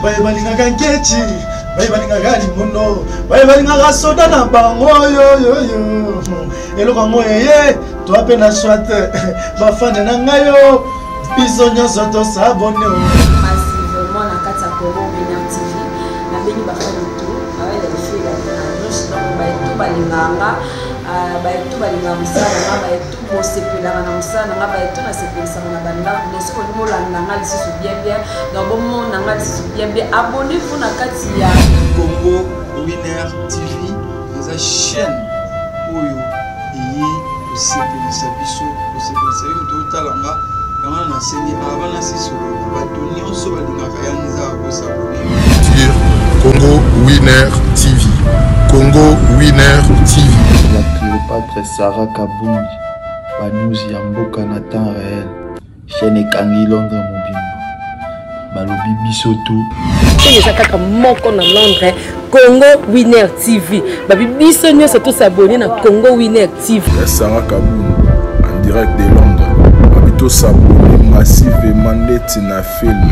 Baye balingaka nkechi, baye balingaka limono, baye balingaka soda na bango yoyoyo. Eloko yango eye, toa mpe na soit bafane na ngai yo, biso nyonso tosabone. Massivement na kati ya Congo Winner TV, nabengi bafane tout, donc baye tout balingaka nga, baye tout balingaka mosala na nga, baye tout bosepelaka na mosala na nga, baye tout nasepelisaka na bandako. Donc soki olingi bolanda nga lisusu bien bien, donc bomona nga lisusu bien bien, abonnez-vous na kati ya Congo Winner TV, eza chaîne oyo eye kosepelisa biso, kosepelisa yo moto otala nga. Yango wana nasengi avant nasisolola, bato nyonso balingaka ya nza kosabone sur Congo Winner TV. Congo Winner TV. La Cléopâtre Sarah Kabungi, ba news ya mboka na temps réel. Chaîne ekangi Londres mobimba. Balobi biso tout. Chaîne eza kaka moko na Londres, Congo Winner TV. Babi biso nyonso to s'abonner na Congo Winner TV. Ya Sarah Kabungi en direct de Londres. Babi to s'abonner massivement ndeti na film.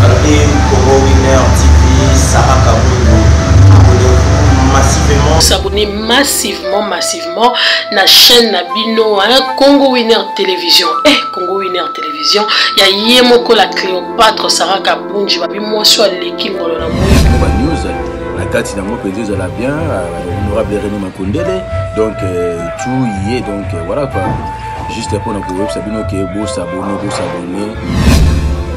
Balobi Congo Winner TV, Sarah Kabungu, abonnez-vous massivement. S'abonner massivement, massivement na chaîne na bino, hein, Congo Winner Télévision. Eh, Congo Winner Télévision, ya ye moko la Cléopâtre Sarah Kabunji, babi mwasi aleki ngolo na moi. Ba news na kati nango mpenza ezala bien, honorable René Makondele, donc tout y est, donc voilà quoi. Juste pour nous koyebisa bino ke bosabone, bosabone.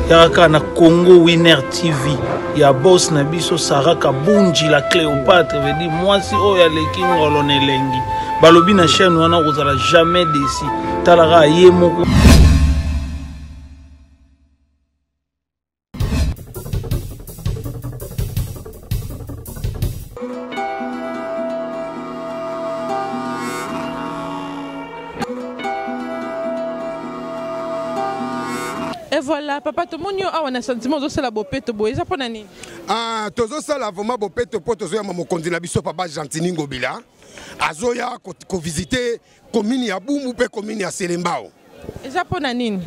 Yaka kaka na Congo Winner TV ya boss na biso Sarah Kabunji la Cléopâtre, veut dire mwasi oyo aleki ngolo na elengi. Balobi na chaîne wana kozala jamais déçu. Talaka ye moko. Et voilà, papa, tout le monde a un sentiment de la bopeto boye, eza pona nini? Ah, tozosala vraiment bopeto po tozoyamba mokonzi na biso papa Gentiny Ngobila. Azoya ko visiter commune ya Bumbu pe commune ya Selembao. Eza pona nini?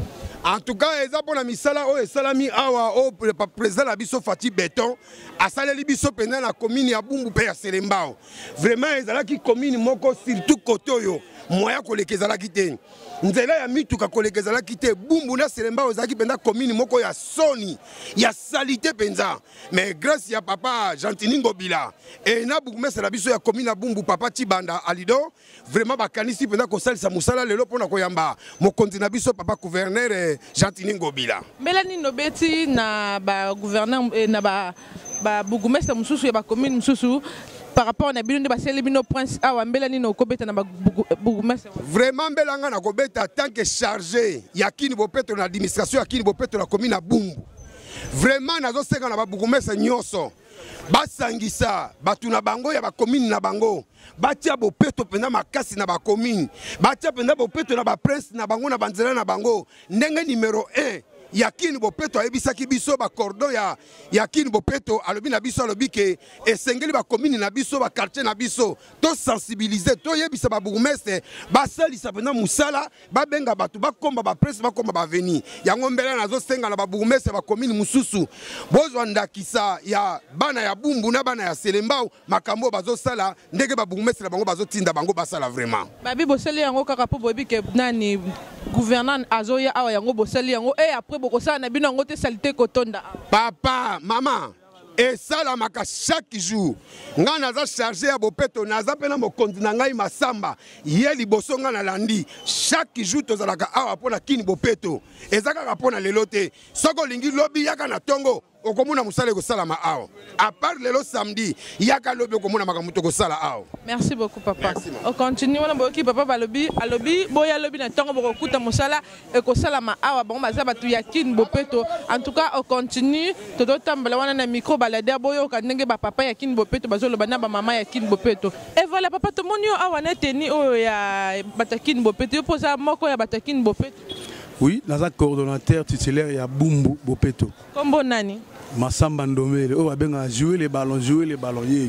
En tout cas, eza pona misala oyo esalami awa oyo président na biso Fatih Beton asaleli biso mpenza na commune ya Bumbu pe ya Selembao. Vraiment ezalaki commune moko surtout côté oyo moyen koleka ezalaki te. Nzela ya mituka koleka ezalaki te. Bumbu na Selembao ezalaki mpenza commune moko ya soni, ya salite mpenza. Mais grâce ya papa Gentiny Ngobila et na bourgmestre na biso ya commune ya Bumbu papa Tshibanda Alido, vraiment bakanisi mpenza kosalisa mosala lelo mpona koyamba mokonzi na biso papa gouverneur Gentiny Ngobila. Mbela nini obeti na ba gouverneur na ba bourgmestre mosusu ya ba commune mosusu par rapport na bino nde basali bino prince awa, mbela nini okobeta na ba bourgmestre? Vraiment mbela nga na kobeta tant que chargé ya Kin Bopeto na administration ya Kin Bopeto na commune ya Bumbu. Vraiment nazosenga na ba bourgmestre nyonso basangisa bato na bango ya ba commune na bango, batia bopeto mpenza makasi na ba commune, batia mpenza bopeto na ba prince na bango na banzela na bango. Ndenge numéro 1 ya Kin Bopeto ayebisaki biso ba cordon ya Kin Bopeto, alobi na biso, alobi ke esengeli ba commune na biso, ba quartier na biso to sensibiliser, to yebisa ba bourgmestre basalisa mpenza mosala, babenga bato bakomba ba prince, bakomba ba avenue. Yango mbela nazosenga na ba bourgmestre ba commune mosusu bozwa ndakisa ya bana ya Bumbu na bana ya Selembao, makambo oyo bazosala ndenge ba bourgmestre na bango bazotinda bango basala vraiment. Babi bosali yango kaka po boyebi ke nani gouvernant azoya awa, yango bosali yango et après bokosala na bino yango te salite kotonda awa. Papa, mama, esalamaka chaque jour. Nga naza chargé ya bopeto, naza pe na mokonzi na ngai Masamba, ye liboso nga nalandi. Chaque jour tozalaka awa mpona Kin Bopeto. Eza kaka mpona lelo te. Soki olingi lobi yaka na tongo, okomona mosala ekosalama awa. À part lelo samedi, yaka lobi okomona makambo tokosala awa. Merci beaucoup papa. Merci, maman. On continue wana boyoki papa balobi, alobi boya lobi na tongo bokokuta mosala ekosalama awa. Bango baza bato ya Kin Bopeto. En tout cas on continue tototambala wana na micro baladeur boyoka ndenge ba papa ya Kin Bopeto bazoloba na ba mama ya Kin Bopeto. Et voilà papa, tomoni yo awa na teni oyo ya bato ya Kin Bopeto. Yo poza moko ya bato ya Kin Bopeto. Oui, naza coordonnateur titulaire ya Bumbu Bopeto. Kombo nani? Masamba Ndomele, oyo babengaka jouer les ballons, jouer les ballons, ye.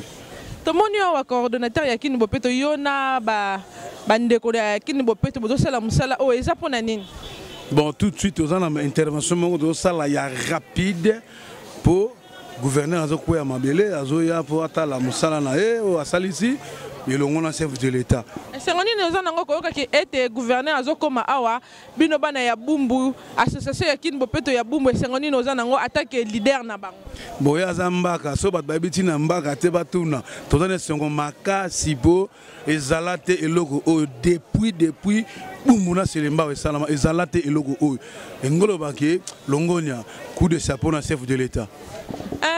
Tomoni yo awa coordonnateur ya Kin Bopeto, yo na ba ndeko ya Kin Bopeto bozosala mosala oyo eza mpona nini? Bon, tout de suite, oza na intervention moko tozosala ya rapide po Gouverneur azokweya mabele, azoya mpo atala mosala na ye oyo asalisi elongo na chef de l'État. Esengo nini oza nango koyoka ke ete gouverneur azokoma awa, bino bana ya Bumbu, association ya Kin Bopeto ya Bumbu, esengo nini oza nango en tant que leader na bango? Boye aza mbaka, so bato bayebi ntina mbaka te batuna. Toza na esengo makasi mpo ezala te eloko oyo depuis Bumbu na Selembao esalama, ezala te eloko oyo. Engoloba ke longonya, coup de chapeau na chef de l'État.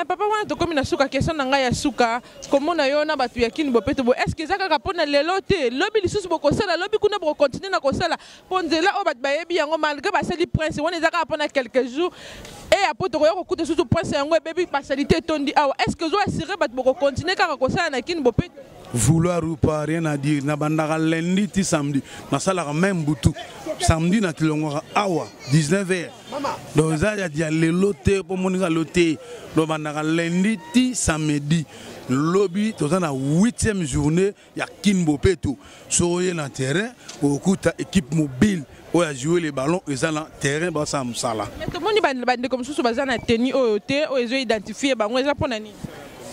Papa wana tokomi na suka, question na ngai ya suka, komona yo na bato ya Kin Bopeto boye, est-ce que eza kaka mpona lelo te? Lobi lisusu bokosala, lobi kuna bokocontinue na kosala mpo nzela oyo bato bayebi yango malgré basali prince wana eza kaka mpona quelques jours e apo tokoya kokuta susu prince yango ebebi, basalite etondi awa. Est-ce que ozo assurer bato bokocontinue kaka kosala na Kin Bopeto? Vouloir ou pas, rien à dire. Na bandaka lundi ti samedi, nasalaka même butu. Samedi na tilongwaka awa 19 heures. Donc eza ya lelo te po moninga lelo te. Donc bandaka lundi ti samedi. Lobi toza na 8e journée ya Kin Bopeto. Soki oye na terrain okokuta équipe mobile oyo a jouer les ballons eza na terrain basala mosala. Mais tomoni bandeko mosusu baza na tenue oyo te, oyo ezo identifier bango, eza mpona nini?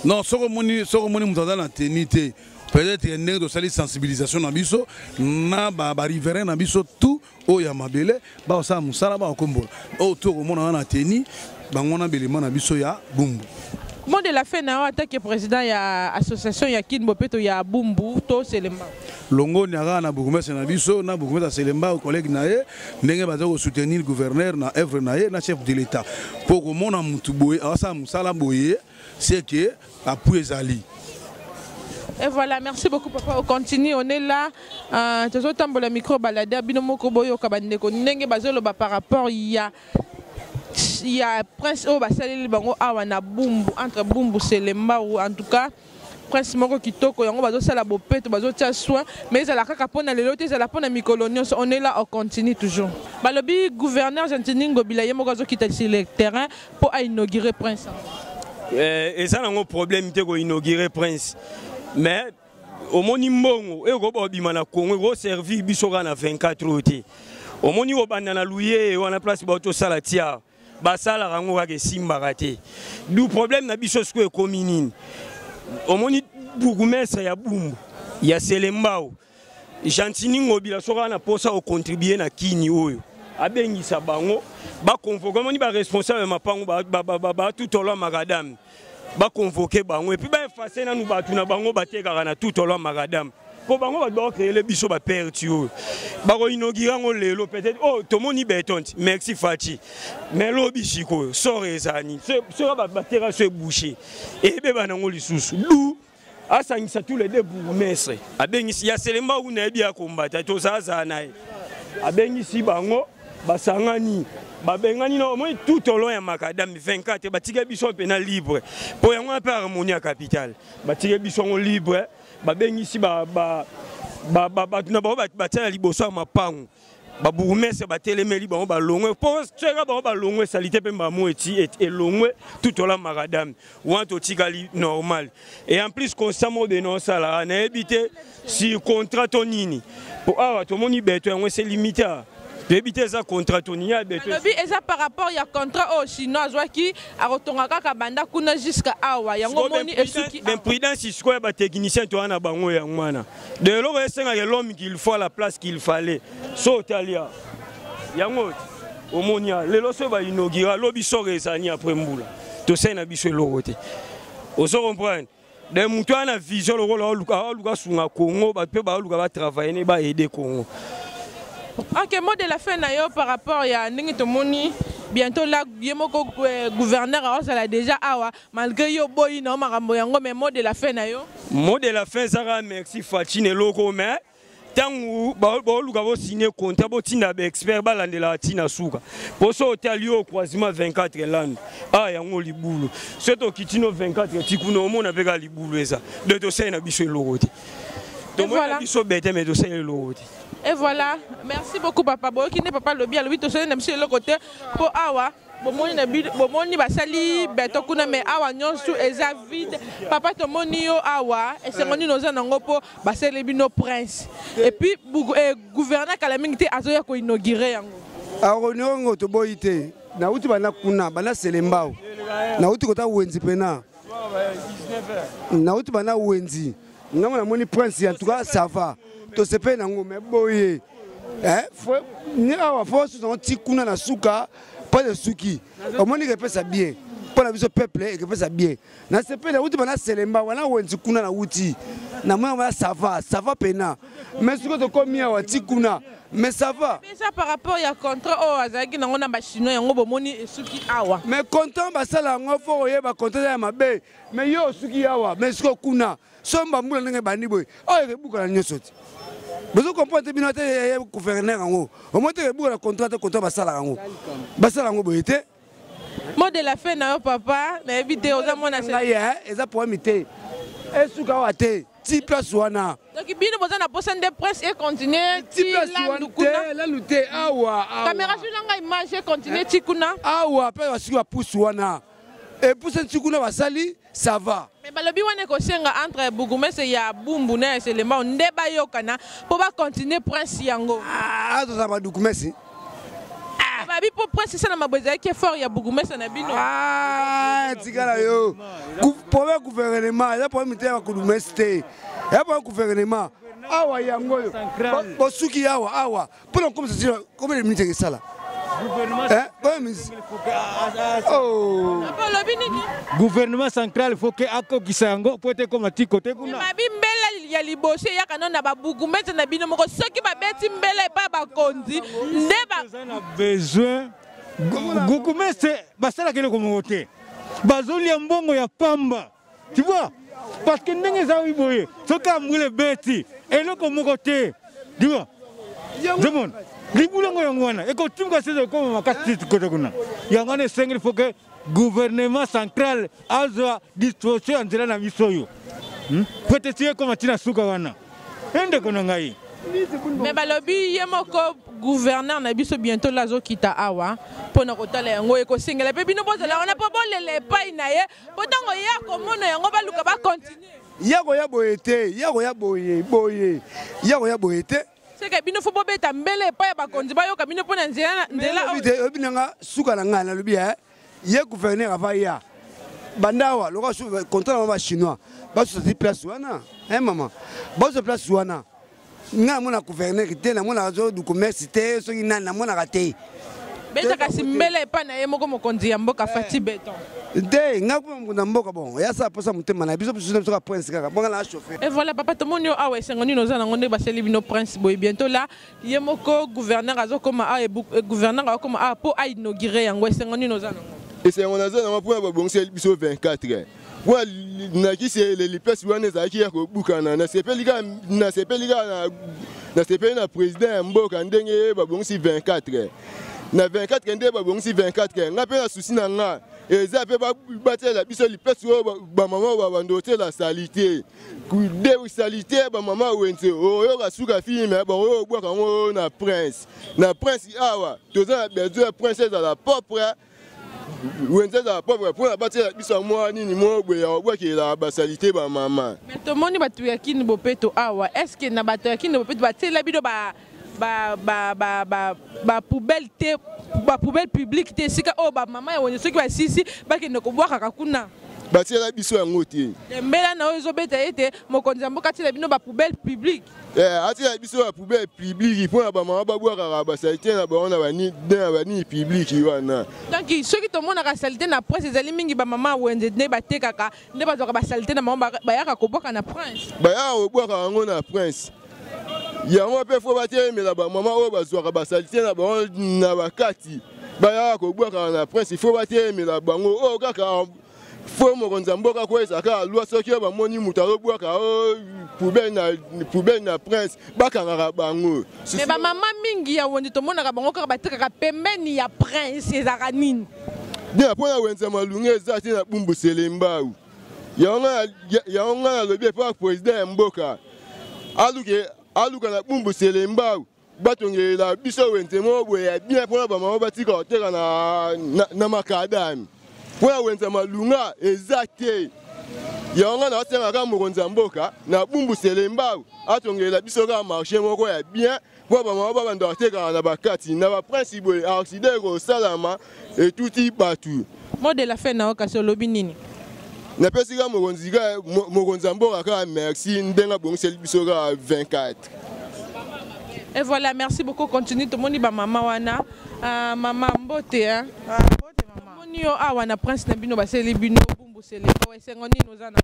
Non, soki omoni moto aza na tenue te, peut-être ndenge tosali sensibilisation na biso na ba riverain na biso tout oyo ya mabele bakosala mosala bakokombola oyo to okomona wana na tenue bango wana belema na biso ya Bumbu. Mot de la fin na yo en tant que président ya association ya Kin Bopeto ya Bumbu to Selembao. Longoni kaka na bourgmestre na biso na bourgmestre ya Selembao collègue na ye ndenge baza ko soutenir gouverneur na œuvre na ye na chef de l'État. Po komona mutu boye awasala mosala boye, c'est que appui ezali. Et voilà, merci beaucoup papa. On continue, on est là. Tozo tambola micro baladeur bino moko boyoka bandeko ndenge bazoloba par rapport ya prince oyo basaleli bango awa na Bumbu, entre Bumbu Selembao. En tout cas prince moko kitoko yango bazosala bopeto, bazotia soin, mais ezala kaka mpona lelo te, ezala mpona mikolo nyonso. On est là, on continue toujours. Balobi gouverneur Gentiny Ngobila ye moko azokita sur le terrain mpo ainaugurer prince. Eza nango problème te koinaugurer prince, mais omoni mbongo ekoba obima na Congo ekoservir biso kaka na 24 oyo te. Omoni kobanda na luye wana place baotosala tia basalaka yango kaka esimbaka te. Du problème na biso sikoyo ekomi nini? Omoni bourgmestre ya Bumbu ya Selembao Gentiny Ngobila soki aza na posa ocontribue na kini oyo abengisa bango baconvoke. Omoni baresponsable ya mapango batutolwa makadame, baconvoke bango et puis baefface nanu bato na bango batekaka na tutolwa makadame mpo bango bato bakocréele biso baperte oyo bakoinaugure yango lelo. Peut-être oyo tomoni beton ti, merci Fatshi, mais lobi sikoyo sort ezala nini? Soki bato bateka so ebouche eyebeba nango lisusu du asangisa tous les deux bourgmestre abengisi ya Selembao kuna yebi ya kombata tozazala na ye abengisi bango basangani babengani na omoni tout au long ya makadam 24 batika biso mpena libre mpo yango wana mpe harmonie ya capitale batika biso yango libre babengisi bato na bango batia na liboso ya mapango babourgmestre batelemeli bango balongwe mpo soki bango balongwe salite mpe mbamo eti elongwe tout ola makadame wana totikali normal. Et en plus constat moko beno osalaka nayebi te si contrat to nini mpo awa tomoni beto yango ese limite awa toyebi te eza contrat to nini ya beto. Alobi eza par rapport ya contrat oyo chinois azwaki akotonga kaka banda kuna jusqu'à awa yango moni esuki. Imprudence sikoyo ya batechnicien toza na bango yango wana de eloko esengaka l'homme qu'il faut à la place qu'il fallait. So otali awa yango omoni awa lelo soki bainaugura lobi soko ezali après mbula tosali na biso eloko te. Ozo comprendre de moto wana na vision lokola aoluka asunga Congo bato mpe baoluka batravaille ne baaider Congo. Ok, mot de la fin na yo par rapport ya ndenge tomoni bientôt là ye moko gouverneur aozala déjà awa malgré yo boyi na yo makambo yango, mais mot de la fin na yo? Mot de la fin ezaka merci Fatshi na eloko, mais ntango baoluka bosigne contrat botinda baexpert balandelaka ntina suka mpo so otali yo croisement 24 lande a yango libulu so tokiti no 24 ti kuna omona mpe kaka libulu eza donc tosali na biso eloko te tomona biso bete mais tosali eloko te. Et voilà, merci beaucoup papa. Boyoki nde papa lobi alobi tosali na biso eloko te mpo awa bomoni na bomoni basali beto kuna mais awa nyonso eza vide. Papa tomoni yo awa esengo nini oza nango mpo basali bino prince et puis gouverneur kala mingi te azoya koinaugure yango? Akoniongo toboyi te nauti banda kuna banda Selembao. Nauti kota wenzi pena. Nauti bana wenzi. Ngambo namoni prince en tout cas ça va. Tosepeli nango mais boye. Eh, ni awa fo susu yango ti kuna na suka mpo na suki omoni ekepesa bien mpo na biso peuple ekepesa bien nasepeli nauti bana selemba wana wenzi kuna nauti namoni wana ça va ça va pena mais soki tokomi awa ti kuna mais ça va eza par rapport ya contrat oyo azalaki nango na bachinois yango bomoni esuki awa mais contrat basala yango fo koyeba contrat eza ya mabe mais yo osuki awa mais sikoyo kuna somba mbula ndenge ebandi boye oyo ekebukana nyonso ti bozo comprendre te bino ate gouverneur yango omoi te ekebukana contrat te contrat basalaka yango basala yango boye te mot de la fin na yo papa nayebi te oza mwana ngai eh, eza problème te esuka awa te ti place wana donc bino boza na posa nde prince e continue ti landu kuna landu te awa caméra zwi nanga image e continue ti kuna awa mpe basuki bapusu wana epusa ti kuna basali ça va mais balobi wana ekosenga entre bourgmestre ya bumbu na ya selembao nde bayokana mpo bacontinue prince yango ah, tozala badukumesi ah. babi mpo prince esalama boye ezalaki effort ya bourgmestre na bino ah, tikala yo problème gouvernement eza problème te ya bakourgmestre te eza problème gouvernement awa yango oyo bosuki awa awa mpo na kokomisa combien de minutes ekesala olobi nini gouvernement central faut ke akokisa yango mpo ete ekoma ti kote kuna babi mbela ya liboso eyaka nano na babukumete na bino moko soki babeti mbela epai bakonzi nde baza na besoin gukumese basalaka eloko moko te bazolia mbongo ya pamba tu vois parce que ndenge eza boye soki ambwile ebeti eloko moko te tu vois ozomona libulu yango yango wana ekotimka sese ekoma makasi ti kote kuna yango wana esengeli fo ke gouvernement central azwa disposition ya nzela na biso oyo hmm? po ete ti ekoma ti na suka wana endeko na ngai me balobi ye moko gouverneur na biso bientôt la azokita awa mpo na kotala yango ekosengela mpe bino bozala wana mpo bolela epai na ye mpo ntango ye akomona yango baluka bakontinue ye akoya boye te ye akoya boye boye ye akoya boye te seke bino fo bobeta mbele epai ya bakonzi bayoka bino mpo na nzela oyebi nanga suka na ngai nalobi eh, ye gouverneur ava ya banda awa lokola contrat na bango bachinois basusa ti place wana e mama bazwa place wana ngai namona gouverneur te namonaka zo dukumesi te soki nani namonaka te beta kasi mbele epai na ye moko mokonzi ya mboka eh. Fatshi Beton te ngai kuna mokonzi ya mboka bon ya sala mposa motema na biso biso biso ka prince kaka bonga na chauffeur et voilà papa tomoni yo awa esengo nini oza nango nde basali bino prince boye bientôt là ye moko gouverneur azokoma awa eh, gouverneur akokoma awa mpo a inaugure yango esengo nini oza nango esengo naza nango mpona babongiseli biso 24 mpo nakisi eleli place wana ezalaki ya kobukana nasepeli kaka nasepeli kaka nasepeli na président ya mboka ndenge babongisi 24 na 24 nde babongisi 24 nga mpe na susi na nga eza mpe batiela biso lipesi oyo bamama babanda otiela salite de salite bamama wenze oyoka suka filme bango oyo obwaka yango na prince na prince awa toza na besoin ya prince ezala propre wenze ezala propre mpona batiela biso mwa nini mwa boye ya kobwakela basalite bamama mais tomoni bato ya kini bopeto awa est ce que na bato ya kini bopeto batiela bino ba ba ba ba ba ba poubelle te ba poubelle publique te esika oyo bamama ya wenze soki basisi bakende kobwakaka kuna batiela biso yango te mbela na oyo ezobeta ete mokonzi ya mboka atiela bino bapoubelle publique Eh, atika biso ba poubelle publique mpo na bamama babwakaka basalite na bango na banini publique wana. Donc soki tomonaka salite na presse ezali mingi bamama wenze nde batekaka nde bazwaka basalite na bango bayaka kobwaka na prince. Bayaka kobwaka yango na prince. Yango mpe fo batelemela bamama oyo bazwaka basalite na bango na bakati bayaka kobwaka na prince fo batelemela bango oyo kaka fo mokonzi ya mboka akweyisa kaka loi soki oyo bamoni moto azobwaka o poubelle na prince bakangaka bango. Me bamama mingi ya wenze tomonaka bango kaka batekaka pembeni ya prince ezalaka nini? Bien, mpo na wenze ya malunga eza te na bumbu selembau yango ngai nalobi epa président ya mboka aluka na bumbu selembau batongelela biso wenze moko boye ya bien mpona bamama batika koteka na, na, na makadami mpona wenze malunga eza te yango ngai naosenga kaka mokonzi ya mboka na bumbu selembau atongelela biso kaka marché moko ya bien mpo bamama babanda kotekaka na bakati na baprince boye accident ekosalama etuti bato. Mot de la fin na yo kasi olobi nini? Napesi kaka mokonzi kaka mokonzi ya mboka kaka merci ndenge abongiseli biso kaka 24. Et voilà, merci beaucoup. Continue tomoni ba mama wana. Ah, mama mbote hein. Ah, mbote mama. Moni yo awa na prince na bino baseli bino bumbu seleko esengo nini oza na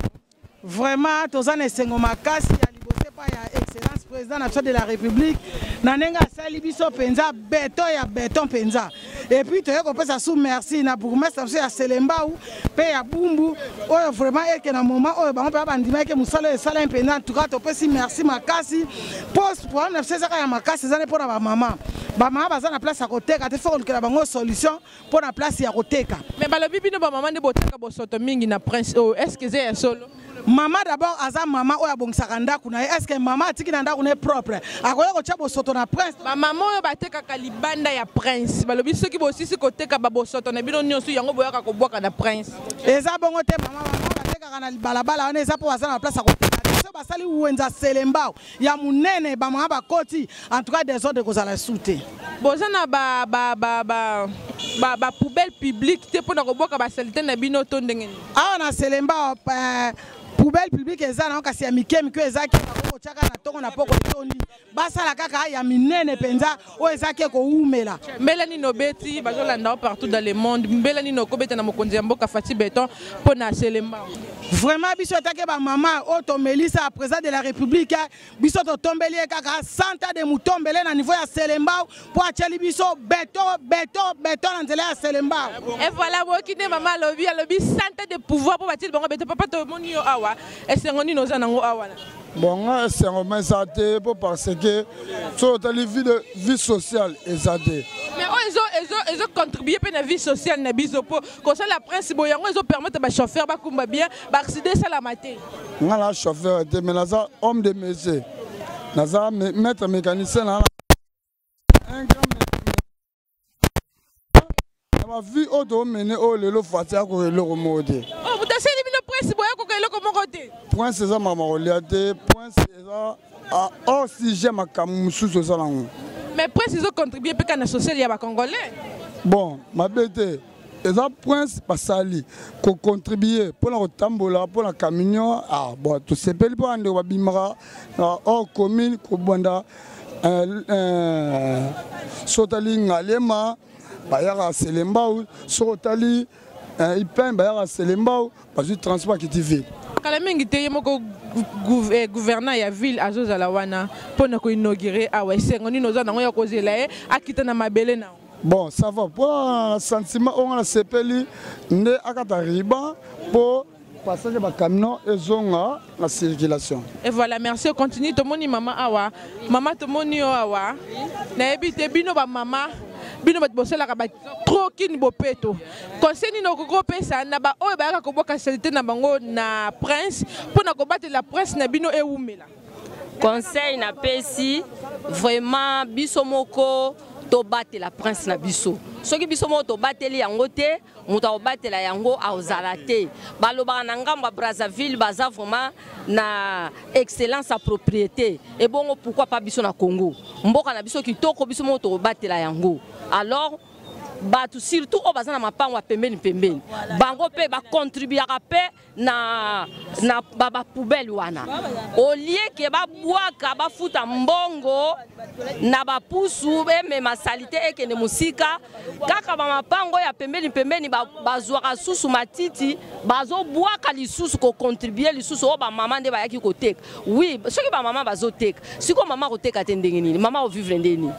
Vraiment toza na esengo makasi ya liboso epai ya excellence président na biso de la république na ndenge asali biso mpenza beton ya beton mpenza epuis toye kopesa su merci na bourgmestre na biso ya selembau mpe ya bumbu oyo vraiment eke na moment oyo bango mpenza bandimaki mosala oyo esalami mpenza en tout cas topesi merci makasi mpo problème na biso ezaka ya makasi eza nde mpo na bamama bamama baza na place ya koteka te fo kolukela bango solution mpo na place ya koteka. Mais balobi bino ba mama nde boteka bosoto mingi na prince oyo est ce que eza ya solo? Mama d'abord aza mama oyo abongisaka ndako na ye est ce que mama atiki na ndako na ye propre akoya kotya bosoto na prince? Ba mama oyo batekaka libanda ya prince balobi soki bosisi koteka ba bosoto na bino nyonso yango boyaka kobwaka na prince. Eza bongo te mama, mama batekaka na balabala wana eza mpo baza na place ya koteka te. Soki basali wenza selembao ya munene ba mama bakoti en tout cas desordre ekozala su te. Boza na ba ba ba ba ba, ba poubelle publique te pona koboka ba salite na bino to ndenge nini? Awa na Selembao eh, poubelle publique eza nango kasi ya mike mike eza ke bakoki kotyaka na ntongo na poko etondi basala kaka ya minene mpenza oyo eza ke kowumela. Mbela nini obeti bazolanda yo partout dans le monde mbela nini okobeta na mokonzi ya mboka Fatshi Beton mpo na Selembao? Vraiment biso etake ba mama oyo tomelisa président de la république eh, biso totombeli ye kaka 100 ans de mutombele na niveau ya Selembao mpo atieli biso beton beton beton na nzela ya Selembao. Et voilà boyoki nde mama alobi alobi 100 ans de pouvoir mpo batieli bango beton. Papa tomoni yo awa esengo nini oza nango awa na Bon nga esengo ma eza te mpo parce que soki otali vie de vie sociale eza te. Mais oyo ezo ezo ezo contribuer mpe na vie sociale na biso mpo kosala prince boye yango ezo permettre ba chauffeur bakumba bien ba accident esalama te. Nga na chauffeur te mais naza homme de métier naza maître mécanicien na un grand na bavie oyo tomene oyo lelo fati akoka eloko moko te oh, moto asali bino prince boye akoka eloko moko te prince eza makambo kolia te prince eza ah, hors sujet makambo mosusu eza nango mais prince ezocontribue mpe kaka na social ya bacongolais bon mabe te eza prince basali kocontribue mpo na kotambola mpo na camion ah, bon tosepeli mpo na ndeko babimaka na hors commune kobanda euh, euh, soki otali ngalema bayaka selembau soki otali euh, ipin bayaka selembau bazwi transport akiti ville kala mingi te ye moko eh, gouverneur ya ville azozala wana mpo na koinaugure awa esengo nini oza nango ya kozela ye akita na mabele na bon ça va mpo na sentiment oyo nga nasepeli nde akata riban mpo passage ya bacamion ezonga na circulation. Et voilà, merci. On continue. Tomoni mama awa. Mama tomoni yo awa. Nayebi te bino ba mama bino bato bosalaka ba trop kin bopeto conseil nini okoki kopesa na baoyo bayaka kobwaka salite na bango na prince mpo na kobatela prince na bino ewumela conseil napesi vraiment biso moko tobatela prince na biso soki biso moko tobateli yango te moto akobatela yango akozala te balobaka na ngambo ya brazzaville baza vraiment na excellence ya propriété ebongo pourquoi pas biso na congo mboka na biso kitoko biso moko tokobatela yango alors bato surtout oyo baza na mapango ya pembeni pembeni bango mpe bacontribuaka mpe na, na ba, ba poubelle wana olie ke babwaka bafuta mbongo na bapusu emema salite ekende mosika kaka bamapango ya pembeni pembeni bazwaka susu matiti bazobwaka lisusu kocontribue lisusu oyo bamama nde bayaki koteka wi soki bamama bazoteka sikoyo mama akoteka te ndenge nini mama akovivre ndenge nini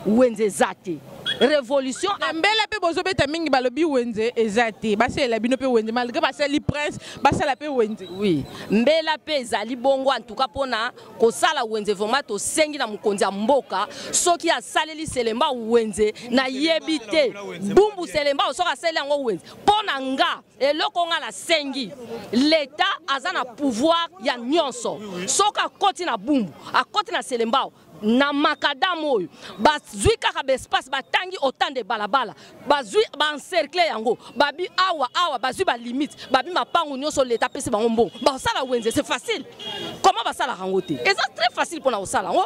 wenze eza te revolution na mbela mpe bozobeta mingi balobi wenze eza te basalela bino mpe wenze malgré basali prince basala mpe wenze oui mbela mpe ezali bongo en tout cas mpona kosala wenze vraiment tosengi na mokonzi ya mboka soki asaleli selemba wenze nayebi te bumbu selemba soki asaleli yango wenze mpo na nga eloko nga nasengi leta aza na pouvoir ya nyonso soki akoti na bumbu akoti na selembao na makadam oyo bazwi kaka baespace batangi autant de balabala bazwi baencercle yango babi awa awa bazwi balimite babi mapango nyonso leta apesi bango mbongo basala wenze c'est facile comment basalaka yango te eza très facile mpona kosala yango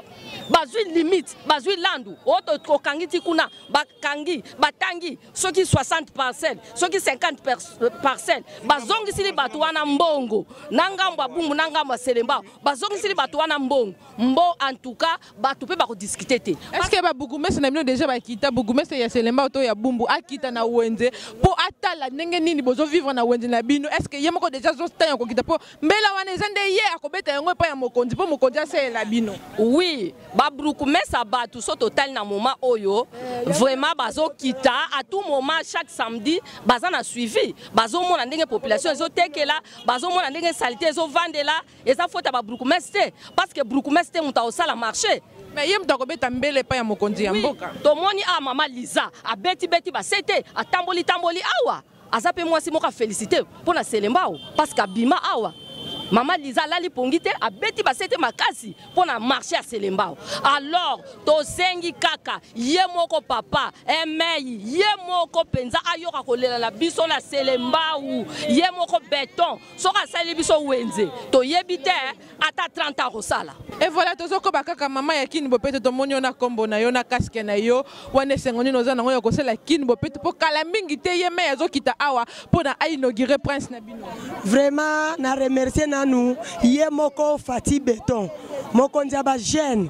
bazwi limite bazwi landu oyo okangi ti kuna bakangi batangi soki 60 parcelle soki 50 parcelle bazongisili bato wana mbongo na ngambo ya bumbu na ngambo ya selembao bazongisili bato wana mbongo mbo en tout cas bato mpe bakodiskute te. Est ce que babourgmestre na bino déjà bakita bourgmestre ya Selembao to ya Bumbu akita na wenze mpo atala ndenge nini bozovivre na wenze na bino? Est ce que ye moko déjà azotanga kokita mpo mbela wana eza nde ye akobeta yango epai ya mokonzi mpo mokonzi asalela bino? Oui, babourgmestre ya bato so totali na moment oyo vraiment bazokita à tout moment, chaque samedi baza na suivi, bazomona ndenge population ezotekela, bazomona ndenge salite ezovandela. Eza faute ya babourgmestre te, parce que bourgmestre te moto akosala marché. Mais ye moto akobeta mbele epai ya mokonzi ya mboka. Tomoni awa mama Liza abetibeti basete, atamboli tamboli awa, aza mpe mwasi moko afélicité mpo na Selembao parce que abima awa. Mama Liza alali pongi te, abeti basete makasi mpo na marché ya Selembao. Alors tosengi kaka ye moko papa emei ye moko mpenza ayoka kolela na biso na Selembao, ye moko beton soki asali biso wenze toyebi te ata 30 ans kosala. Et voilà, tozokoba kaka mama ya Kin Bopeto, tomoni yo na kombo na yo na casque na yo wana, esengo nini oza nango ya kosala Kin Bopeto mpo kala mingi te ye me azokita awa mpo na ainaugure prince na bino? Vraiment na remercier nanu ye moko Fati Beton, mokonzi ya bajeune,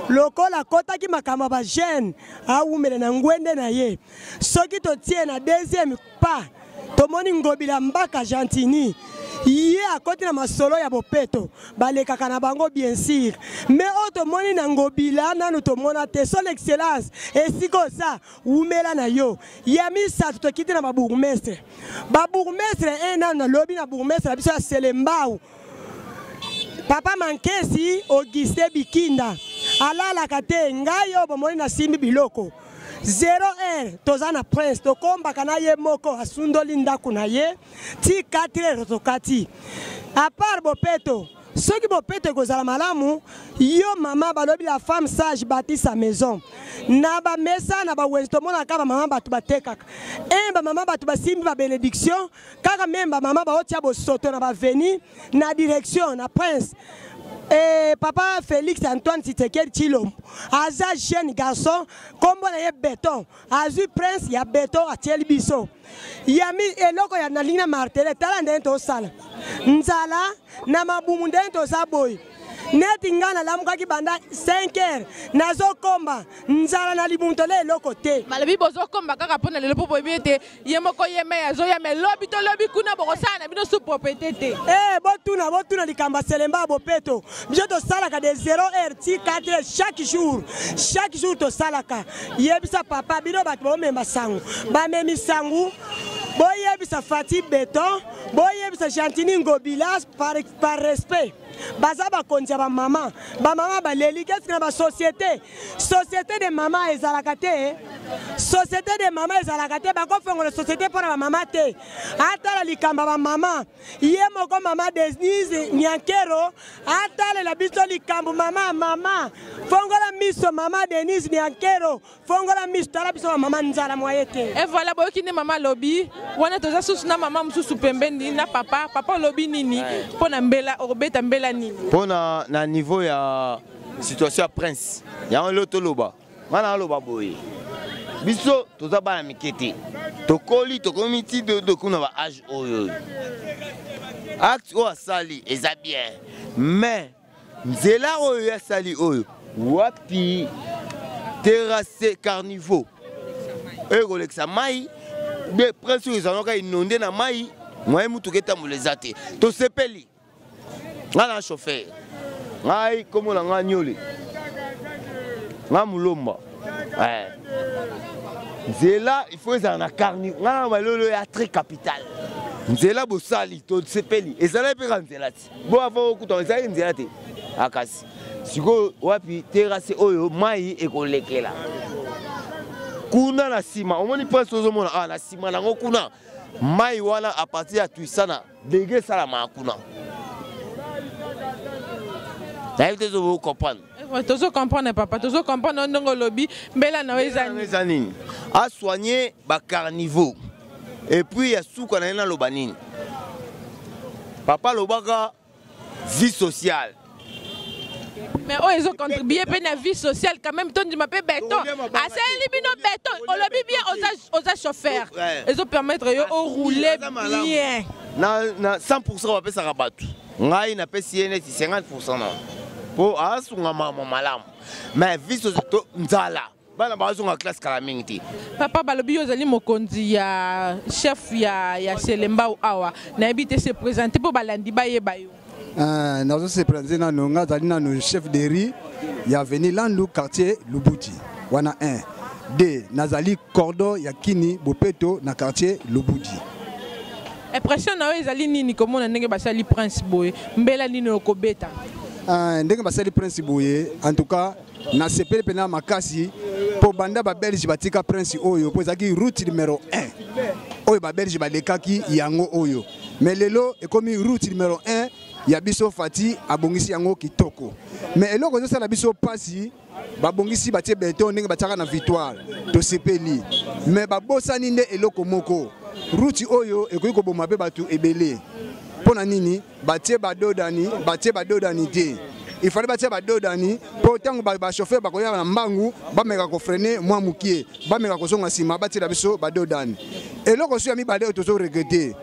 lokola akotaki makambo ya bajeune awumela na ngwende na ye. Soki totie na deuxième pas, tomoni Ngobila Mbaka Gentini, ye akoti na masolo ya bopeto, balekaka na bango bien sûr, mais oyo tomoni na Ngobila nanu tomona te. Son excellence, esika oza, wumela na yo. Ya misato, tokiti na babourgmestre. Babourgmestre e nanu nalobi na bourgmestre na biso ya Selembao, papa Mankesi Auguste Bikinda, alalaka te. Ngai oyo bomoni nasimbi biloko 0 heure, toza na prince, tokombaka na ye moko, asundoli ndako na ye ti 4 heures tokati. À part bopeto, soki bopeto ekozala malamu, yo mama balobi la femme sage bâtit sa maison. Na bamesa na bawenzi tomonaka bamama bato batekaka e bamama bato basimbi babénédiction kaka meme bamama baotia bosoto na baveni na direction na prince. E papa Félix Antoine Tshisekedi Tshilombo aza jeune garçon, kombo na ye Beton, azwi prince ya beton atieli biso. Yami eloko ya nalingi na martele, tala ndenge tosala nzala na mabumu, ndenge toza boye. Neti ngai nalamukaki banda 5 heures, nazokomba nzala na libumu, tole eloko te. Balobi bozokomba kaka mpo na lelo, mpo boyebi ete ye moko ye me azoya, me lobi to lobi kuna bokosala na bino su propriété te. Eh, botuna botuna likambo ya Selemba ya bopeto. Biso tosalaka de 0 heure ti 4 heures chaque jour, chaque jour tosalaka. Yebisa papa bino bato bomema sango, bamemi sango, boyebisa Fati Beton, boyebisa Gentini Ngobila par, par respect baza bakonzi ya bamama. Bamama baleli keske na basociété, société de mama ezalaka te, société de mama ezalaka te, bakofongola société mpo na bamama te. Atala likambo ya bamama, ye moko mama Denise Nyankero atalela biso likambo. Mama, mama fongola miso, mama Denise Nyankero fongola miso, tala biso bamama nzala mwaye te. Et voilà, boyoki nde mama alobi wana. Toza susu na mama mosusu pembeni na papa. Papa, olobi nini mpo na mbela okobeta mbela nini? Mpo na niveau ya situation ya prince yango lelo toloba, ngai naloba boye: biso toza bana mike te, tokoli, tokomi ti tokomi na baage oyo. Acte oyo asali eza bien, mais nzela oyo asali oyo wapi? Terrasse carniveau oyo ekolekisa mai de prince oyo ezalaka inonde na mai, moye mutuka etambola eza te. Tosepeli. Ngai na chauffeur, ngai kombo na ngai Nyole, ngai Mulomba. Nzela il faut ezala na carni. Ngai na malolo ya très capital, nzela bosali tosepeli, ezalaki mpe kaka nzela ti bo avant okuta, ezalaki nzela te. Akasi sikoyo wapi terrasse oyo mai ekolekela kuna na nsima? Omoni prince ozomona awa na nsima nango kuna, mai wana à partir ya Tuisana dege esalamaka kuna. Nayebi te soki comprendre. Eh, tozo comprendre papa, tozo comprendre ndongo lobi mbela na eza nini. Eza nini? A soigner ba carnivaux. Et puis ya suka na ye naloba nini? Papa alobaka vie sociale. Mais oyo ezo contribuer mpe na vie sociale quand même tondima mpe beton asaleli bino beton olobi bien oza, oza chauffeur ezo permettre yo orouler bien na, na 100 bapesaka bato ngai napesi ye neti 50 na mpo asunga mama malamu mais vie sociale nzala bana bazonga classe kala mingi te. Papa balobi yo ozali mokonzi ya chef ya, ya Selembao awa nayebi te se présenter mpo balandi bayeba yo. Uh, nazo se présenter nano nga azali nano chef de rue ya avenue Landu quartier Lubuti wana 1 2 nazali cordon ya Kini Bopeto na quartier Lubuti. Impression na yo ezali nini komona ndenge basali prince boye mbela nini okobeta? Uh, ndenge basali prince boye en tout cas Nasepeli mpena makasi mpo banda babelge batika prince oyo mpo ezalaki route numero 1 oyo babelge balekaki yango oyo mais lelo ekomi route numero 1 ya biso Fati abongisi yango kitoko mais eloko ezosala biso mpasi babongisi batie beton ndenge batiaka na victoire tosepeli mais babosani nde eloko moko route oyo ekoki koboma mpe bato ebele mpo na nini batie badodani batie badodani te il fallait batia badodani mpo ntango bachauffeur bakoya na mbangu bameka kofrene mwa mokie bameka kozonga nsima batiela biso badodani eloko so ya mibale oyo tozo regrete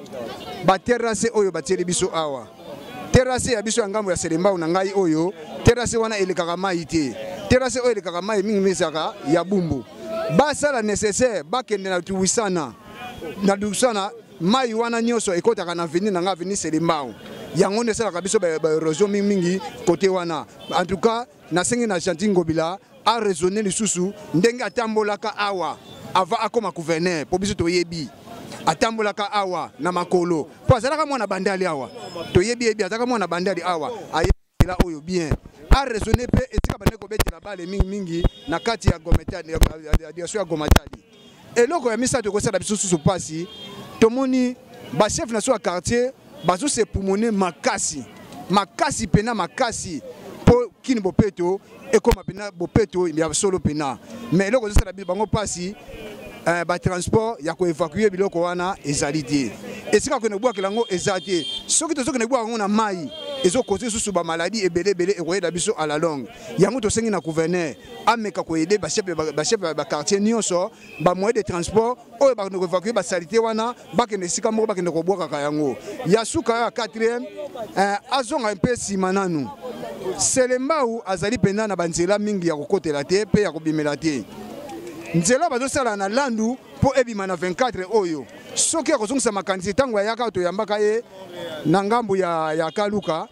baterrasse oyo batieli biso awa terrasse ya biso ya ngambo ya selembao na ngai oyo terrasse wana elekaka mai te terrasse oyo elekaka mai mingi ezalaka ya bumbu basala nécessaire bakende na tuwisana na tuwisana mai wana nyonso ekotaka na avenue na nga avenue Selembao yango nde esalaka biso baérosion mingi kote wana en tout cas nasengi na Gentil Ngobila a raisonner lisusu ndenge atambolaka awa avant akoma gouverneur mpo biso toyebi atambolaka awa na makolo mpo azalaka mwana bandali awa toyebi yebi azalaka mwana bandali awa ayebela oyo bien a raisonner mpe esika bandaki kobetela bale mingimingi na kati ya direction ya Gomatadi Eloko ya misato ekosala biso susu pasi, tomoni ba chef na biso ya quartier bazo se pumone makasi makasi pena makasi mpo kini bopeto ekoma pena bopeto ya solo pena mais eloko ezosala bango pasi eh, batransport ya koevacue biloko wana ezali te esika kokende kobwakela yango eza te soki tozokende kobwaka yango na mai ezokoze lisusu bamaladi ebele ebele ekoyela biso à la longue yango tosengi na gouverneur ameka koyede bachef ya baquartier nyonso bamoyen de transport oyo bakende koevacue basalite wana bakende esika moko bakende kobwakaka yango ya suka ya 4e eh, azonga mpe nsima nanu selembau azali mpenza na banzela mingi ya kokotela te mpe ya kobimela te nzela bazosala na landu mpo ebima na 24 oyo soki akozongisa makanisi ntango ayaka toyambaka ye na ngambo ya, ya kaluka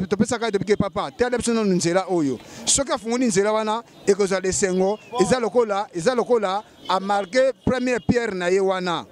topesaka ye tobike papa tala biso nanu nzela oyo soki afungoli nzela wana ekozala esengo eza lokola eza lokola amarke première pierre na ye wana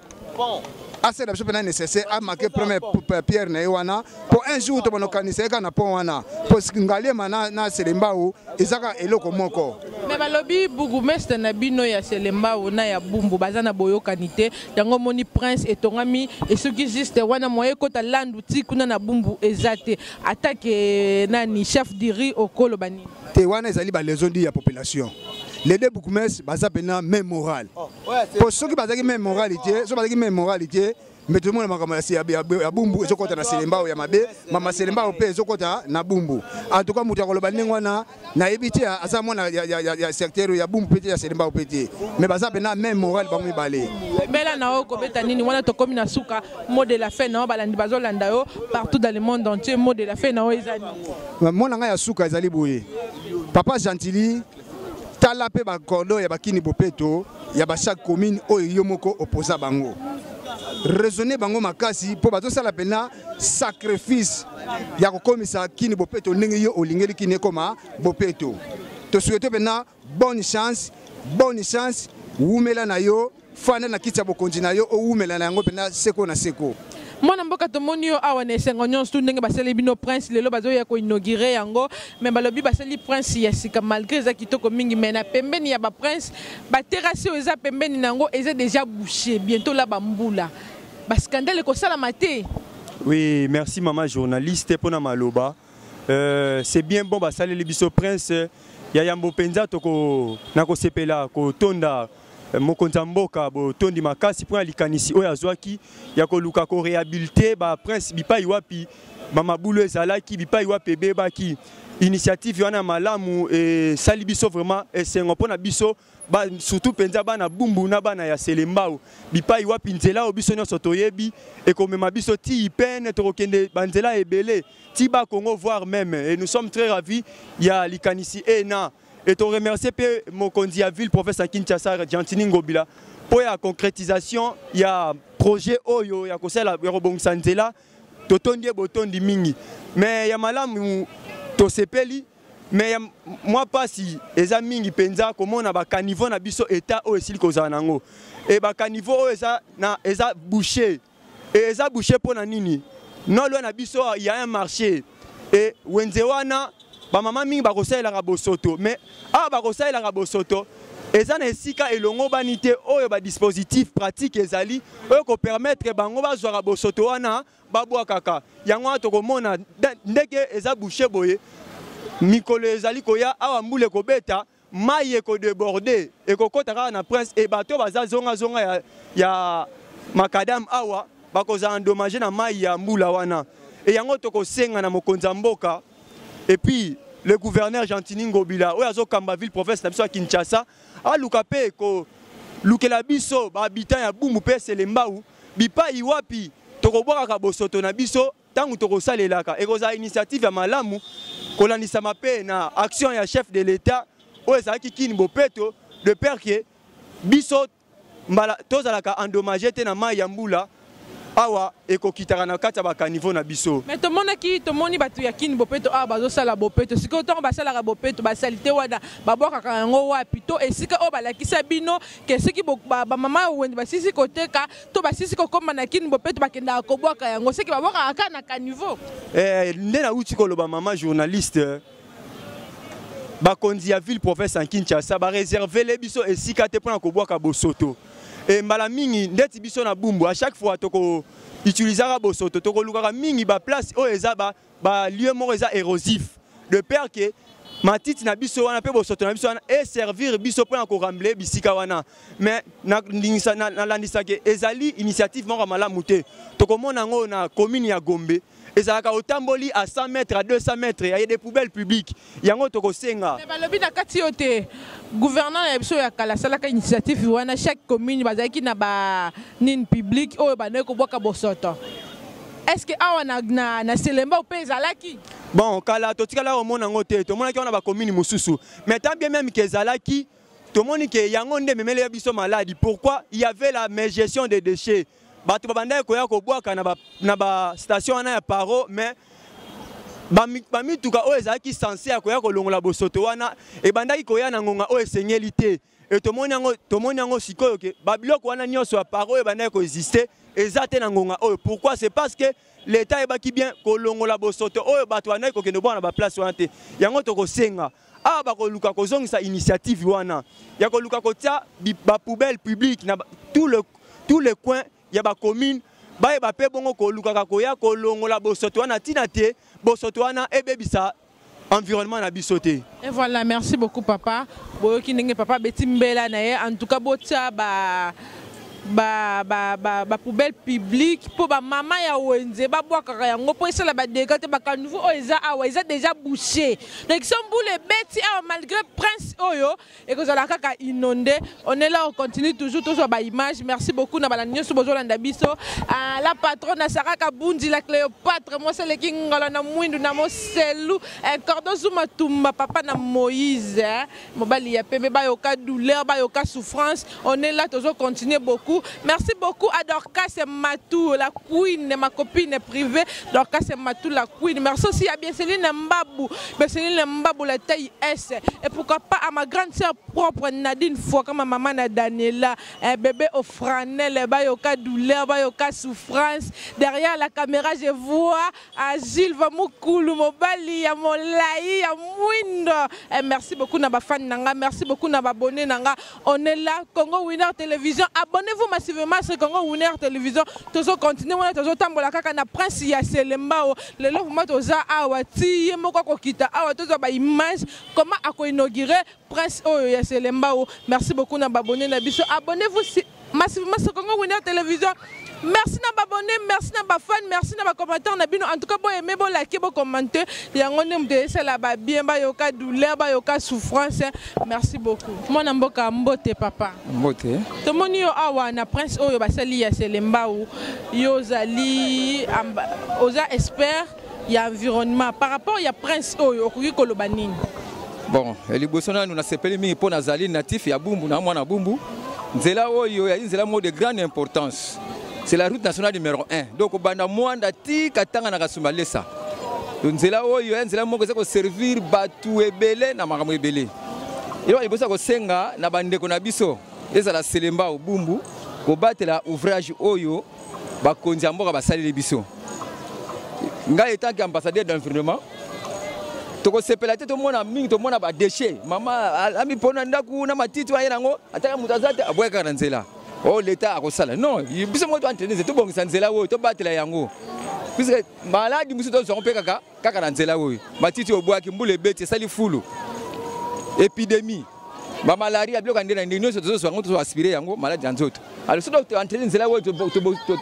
asala biso mpena nécessaire amarke première pierre na ye wana mpo un jour tobanda kokanisa ye kaka na pont wana mpo ngaliema na, na selembao eza kaka eloko moko me balobi bourgmestre na bino ya selembao na ya bumbu baza na boyokani te yango omoni prince etongami esuki juste wana moye ekota landu ti kuna na bumbu eza te atake nani chef diri okoloba nini te wana ezali baleson di ya population les deux bourgmestres baza mpena même morale mpo soki bazalaki même morale te soki bazalaki même morale te me tozomona makambo ya bumbu ezokɔta na selembao ya mabe mama selembao mpe ezokɔta na bumbu en tout cas moto akoloba ndenge wana nayebi te aza mwana ya, ya, ya, ya secteur ya bumbu mpe te ya selembao mpe te me baza mpena même morale bango mibale mbela na yo kobeta nini wana tokomi na suka mot de la fin na yo balandi bazolanda yo partout dans le monde entier mot de la fin na yo eza nini mot na ngai ya suka ezali boye papa gentili tala mpe bacordon ya bakini bopeto ya ba chaque commune oyo yo moko opoza bango raisonner bango makasi mpo bazosala mpena sacrifice ya kokomisa kini bopeto ndenge yo olingeli kini ekoma bopeto tosouhaite mpena bonne chance bonne chance wumela na yo fanda na kiti ya bokonzi na yo owumela na yango mpena seko na seko mwana mboka tomoni yo awa na esengo nyonso tu ndenge basali bino prince lelo bazoya koinaugure yango me balobi basali prince ya sika malgré eza kitoko mingi me na pembeni ya baprince baterase oyo eza pembeni na yango eza déjà bouché bientôt la bambula bascandale ekosalama te oui merci mama journaliste mpo na maloba. Euh, c'est bien bon basaleli biso prince ya yambo mpenza toko na kosepela kotonda euh, mokonzi ya mboka botondi makasi mpo na likanisi oyo azwaki ya koluka korehabilite baprince bipai wapi bamabulu ezalaki bipai wapi ebebaki initiative wana malamu esali biso vraiment esengo mpo na biso ba, surtout mpenza bana bumbu na bana ya selembao bipai wapi nzela oyo biso nyonso toyebi ekomema biso ti pene tokokende banzela ebele ti ba Congo voire même et nous sommes très ravis ya likanisi ena et to remercier mpe mokonzi ya ville province ya Kinshasa Gentiny Ngobila mpo ya concrétisation ya projet oyo ya kosala ya kobongisa nzela totondi ye botondi mingi mais ya malamu tosepeli mais ya mwa mpasi eza mingi mpenza komona bakanivo na biso etat oyo esili kozala na yango e bakanivo oyo eza, na, eza bouche e eza bouche mpo na nini nolwa na biso ya un marché e wenze wana bamama mingi bakosalelaka bosoto mais awa bakosalelaka bosoto eza na esika elongobani te oyo badispositif pratique ezali oyo kopermettre bango bazwaka bosoto wana babwakaka yango wana tokomona ndenge eza bouche boye mikolo ezali koya awa mbula ekobeta mai ekodeborde ekokota kaka na prince e bato baza zongazonga ya, ya makadam awa bakozala endommage na mai ya mbula wana e yango tokosenga na mokonzi ya mboka et puis le gouverneur Gentiny Ngobila oyo azokamba ville province na biso ya Kinshasa aluka mpe kolukela biso bahabitant ya Bumbu mpe Selembao bipai wapi tokobwakaka bosoto na biso ntango tokosalelaka ekozala initiative ya malamu kolandisama mpe na action ya chef de l'etat oyo ezalaki kini bopeto de peur ke biso mbala tozalaka endommage te na mai ya mbula awa ekokitaka na kati ya bakanivo na biso. Mais tomonaki tomoni bato ya kini bopeto awa bazosala bopeto sikoyo ntango basalaka bopeto basalite wana babwakaka yango wapi to esika oyo balakisa bino ke soki bamama ya wenze basisi koteka to basisi kokoma na kini bopeto bakendaka kobwaka yango soki babwakaka kaka na caniveau. Eh, nde nauti koloba mama journaliste bakonzi ya ville province ya Kinshasa bareservele biso esika te mpo na kobwaka bosoto e mbala mingi ndeti biso na Bumbu à chaque fois toko utilisaka bosoto tokolukaka mingi ba place oyo eza ba, ba lieu moko eza érosif de peur que matiti na biso wana mpe bosoto na biso wana eservir biso mpo na koremble bisika wana mais nalandisaka ezali initiative moko ya malamu te tokomona yango na commune ya Gombe ezalaka otamboli à 100 mètres à 200 mètres ya des poubelles publiques yango tokosenga Mais balobi na kati yo te gouvernant ya biso ya kala asalaka initiative wana chaque commune bazalaki na ba nini publique oyo bandaki kobwaka bosoto est ce que awa na, na, na Selembao mpe ezalaki bon kala totikala komona yango te tomonaki wana bacommune mosusu mais tant bien même ke ezalaki tomoni ke yango nde ememeli ya biso maladi pourquoi il y avait la mégestion des déchets bato babandaki koya kobwaka na bastation wana ya paro mais bamituka oyo ezalaki sense ya koya kolongola bosoto wana ebandaki koya na ngonga oyo esengeli te e tomoni yango tomoni yango sikoyo ke babiloko wana nyonso ya paro oyo ebandaki koexiste eza te na ngonga oyo pourquoi c'est parce que l'état ayebaki bien kolongola bosoto oyo bato bandaki kokende bwana na baplace wana te yango tokosenga awa bakoluka kozongisa initiative wana ya koluka kotia bapoubelle publique na tout le, tout le coin ya bacommune bayeba mpe bongo kolukaka koya kolongola bosoto wana ntina te bosoto wana ebebisa environnement na biso te. Et voilà, merci beaucoup papa. Boyoki ndenge papa beti mbela na ye en tout cas botia ba ba ba ba, ba poubelle publique mpo ba mama ya wenze babwakaka yango mpo esala ba dégâts te ba caniveau oyo eza awa eza déjà bouché donc so mbula ebeti awa malgré prince oyo ekozala kaka inondé on est là on continue toujours tozwa ba image merci beaucoup na balandi nyonso bozolanda biso ah, la patronne Sarah Kabundi la Cléopâtre mwasi aleki ngala na mwindu na moselu eh, cordon zuma tumba papa na Moïse eh. mobali ya pembe bayoka douleur bayoka souffrance on est là tozo continuer beaucoup merci beaucoup à Dorcas Matou la queen ma copine privée Dorcas Matou la queen merci aussi à Bienceline Mbabu Bienceline Mbabu la taille S et pourquoi pas à ma grande sœur propre Nadine Fouaka ma maman na Daniela un bébé au franel bayoka douleur bayoka souffrance derrière la caméra je vois à Gilles Mukulu mobali ya molai ya mwindo eh, merci beaucoup na bafan nanga merci beaucoup na babonné nanga on est là Congo Winner Télévision abonnez-vous Abonnez-vous massivement sur Congo Winner Télévision. Tozo continuer wana tozo tambola kaka na Prince ya Selembao. Lelo vraiment toza awa ti ye moko akokita awa tozwa ba image comment ako inaugurer Prince oyo ya Selembao. Merci beaucoup na ba abonnés na biso. Abonnez-vous si massivement sur Congo Winner Télévision. Merci na ba abonnés, merci na ba fans, merci na ba commentaires na bino. En tout cas, bo aimer, bo liker, bo commenter. Yango nde mutu esala ba bien, ba yoka douleur, ba yoka souffrance. Merci beaucoup. Mwana mboka mbote papa. Mbote. Tomoni yo awa na Prince oyo basali ya Selembao. Yo ozali oza expert ya environnement par rapport ya Prince oyo okoki koloba nini? Bon, liboso nanu nasepeli mingi mpo nazali natif ya Bumbu na mwana Bumbu. Nzela oyo ya nzela moko de grande importance. C'est la route nationale numéro 1. Donc banda Mwanda ti Katanga na Kasumbalesa. Donc nzela oyo ya nzela moko eza ko servir batu ebele na makambo ebele. Eloko liboso ya kosenga na bandeko na biso ezala Selembao Bumbu kobatela ouvrage oyo bakonzi ya mboka basaleli biso. Ngai etant qu'ambassadeur d'environnement tokosepela te tomona mingi tomona ba déchets mama amipona ndako na matiti aye nango ataka moto aza te aboya kaka na nzela oyo oh, leta akosala non biso moko toentraine tobongisa nzela oyo tobatela yango puisque maladi mosusu tozwango mpe kaka kaka na nzela oyo matiti obwaki mbula ebeti esali fulu epidemie bamalaria biloko ya nde na ndenge nyonso tozozwa yango tozoaspire yango maladi ya nzoto alors soki toentraine nzela oyo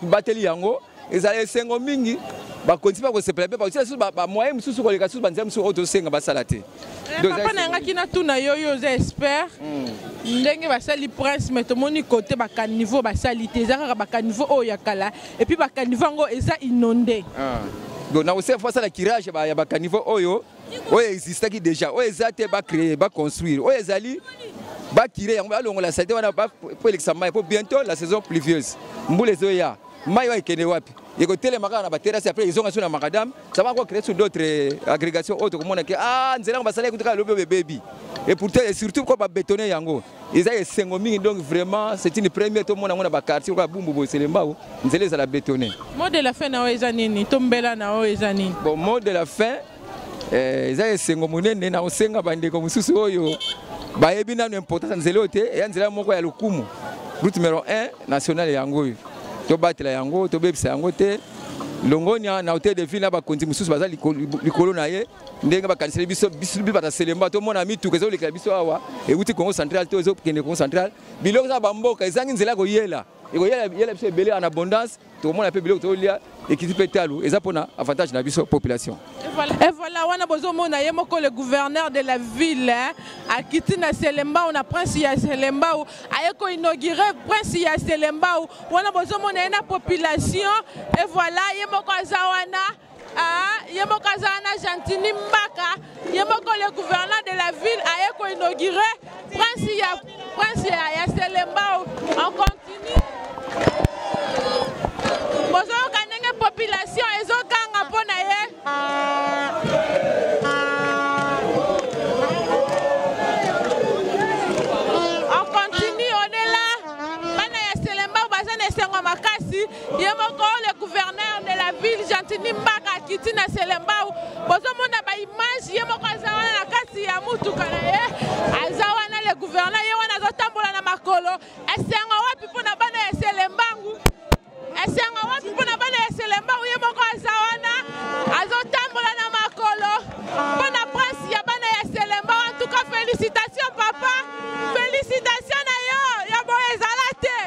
tobateli yango ezala esengo mingi bakonzi bakosepela mpe bakotia lisusu bamoyen mosusu koleka lisusu banzela mosusu oyo tosenga basala te eh, papa na yangaki natuna yo yo oza expert hmm. ndenge basali prince mais tomoni kote bacaniveau basali te eza kaka bacaniveau oyo ya kala epuis bacaniveau yango eza inonde ah. donc nakosenga fo asala curage ya bacaniveau oyo oyo existaki déjà oyo eza te bacree baconstruire oyo ezali bakire yango balongola salite wana po elekisa mai po bientôt la saison pluvieuse mbula ezoya mai oyo ekende wapi ekotelema kaka na baterase après ezonga so na macadam ça va encore créer sur d'autres euh, agrégations oyo tokomona ke ah nzela yango basalaki kutu kaka lobi oyo ebebi et pourtant et surtout ko babetone yango eza esengo mingi donc vraiment c'est une première tomona yango na baquartier lokola bumbu boye selembao nzela ezala betone mot de la fin na oyo eza nini tombela na oyo eza nini bon mot de la fin eh, eza esengo monene na kosenga bandeko mosusu oyo bayebi nano importance ya nzela oyo te eya nzela moko ya lokumu route numero 1 nationale yango oyo tobatela yango tobebisa yango te longonia na hotel de ville na bakonzi mosusu baza likolo na ye ndenge bakaniseli biso biso bata selemba tomona mituka ezolekela biso awa euti congo central to ezokende congo central biloko eza bamboka ezangi nzela ya koyela ekoyela biso ebele en abondance tokomona mpe biloko tolia ekiti mpe talo eza mpona avantage na biso population. Et voilà wana bozomona ye moko le gouverneur de la ville hein, akiti na Selembao na prince ya Selembao aye ko inaugurer prince ya Selembao wana bozomona ye na population et voilà ye moko aza wana ah, ye moko aza wana Gentini Mbaka ye moko le gouverneur de la ville aye ko inaugurer prince ya prince ya, ya Selembao on continue bozoyoka ndenge population ezoganga mpo na ye on continue on est là bana ya Selembao baza na esengo makasi ye moko le gouverneur de la ville Gentini Mbaka akiti na Selembao bozomona ba image ye moko aza wana na kati ya mutuka na ye aza wana le gouverneur ye wana azotambola na makolo esengo wapi mpo na bana ya Selembangu esengo wapi mpo na bana ya Selembao ye moko aza wana azotambola na makolo mpo na prince ya bana ya Selembao en tout cas félicitations papa félicitations na yo ya boye ezala te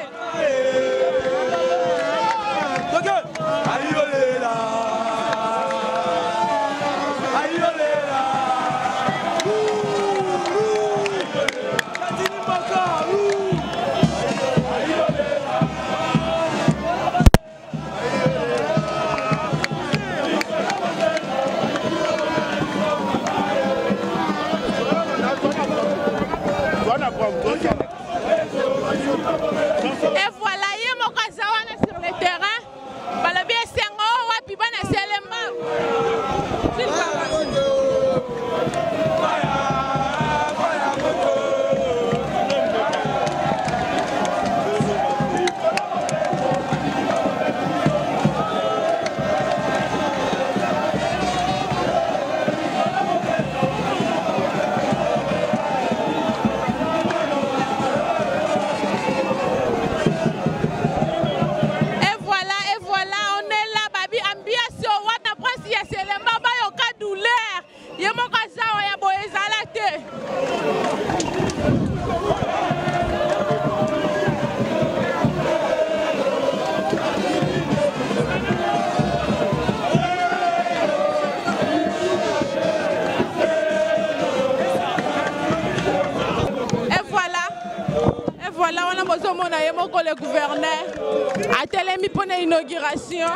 voilà wana bozomona ye moko le gouverneur atelemi mpo na inauguration.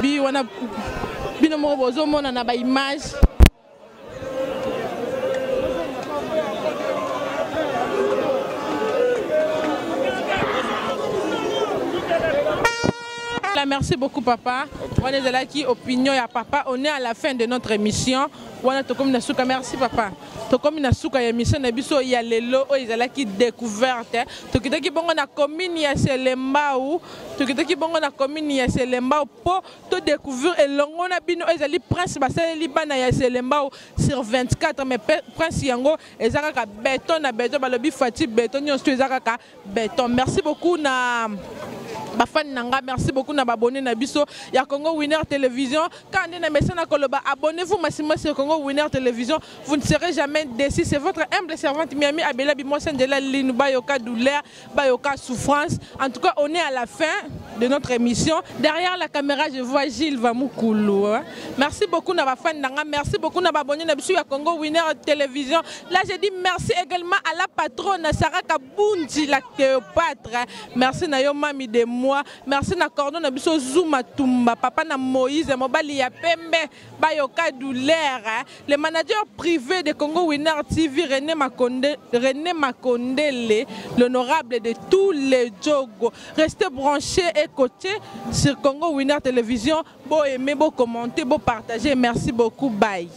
Bi wana bino moko bozomona na baimage. Merci beaucoup papa. Wana ezalaki opinion ya papa. On est à la fin de notre émission. Wana tokomi na suka. Merci papa. Tokomi na suka ya émission na biso ya lelo oyo ezalaki découverte. Tokitaki bongo na commune ya Selembao. Tokitaki bongo na commune ya Selembao po to découvrir elongo na bino oyo ezali prince basaleli bana ya Selembao sur 24, mais prince yango eza kaka béton na béton, balobi Fati béton nyonso to eza kaka béton. Merci beaucoup na bafani na nga, merci beaucoup na babone na biso ya Congo Winner Télévision. Quand nde na mesana koloba, abonnez-vous massivement sur Congo Winner Télévision, vous ne serez jamais déçus. C'est votre humble servante Miami Abela Bimosa Ndela Linu, bayoka douleur, bayoka souffrance. En tout cas, on est à la fin de notre émission. Derrière la caméra, je vois Gilles Vamukulu, hein. Merci beaucoup na bafani na nga, merci beaucoup na babone na biso ya Congo Winner Télévision. Là, je dis merci également à la patronne Sarah Kabunji, la Cléopâtre. Merci na yo mami de moi. Merci na cordon na biso Zuma Tumba, papa na Moïse mobali ya pembe, bayoka douleur, hein. Le manager privé de Congo Winner TV, René Makonde, René Makondele, l'honorable de tous les jogos. Restez branchés et coachés sur Congo Winner Télévision. Bo aimer, bo commenter, bo partager. Merci beaucoup. Bye.